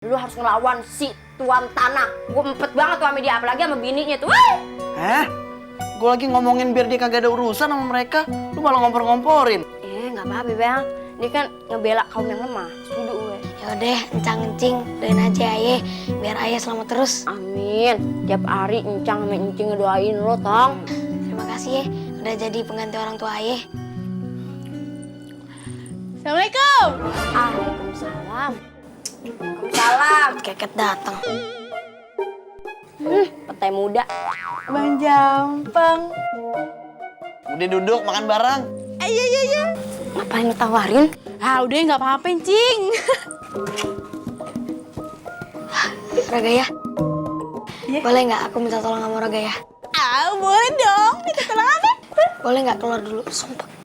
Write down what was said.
Lu harus ngelawan si tuan tanah. Gue empet banget tuh sama dia, apalagi sama bininya tuh. Gue lagi ngomongin biar dia kagak ada urusan sama mereka. Lu malah ngompor-ngomporin. Nggak apa-apa bang. Dia kan ngebela kaum yang lemah. Setuju gue. Yaudah, encang-encing, doain aja ayah, biar ayah selamat terus. Amin. Tiap hari encang sama encing ngedoain lo, Tong. Terima kasih ya, udah jadi pengganti orang tua ayah. Assalamualaikum. Waalaikumsalam. Waalaikumsalam. Keket datang. Petai muda. Bang Jampang. Udah duduk makan bareng. Iya. Ngapain lu tawarin? Ah, udah nggak apa-apa, Cing. Ragaya, Iya. boleh nggak aku minta tolong sama Ragaya? Ah, boleh dong. Minta tolong apa? Boleh nggak keluar dulu? Sumpah.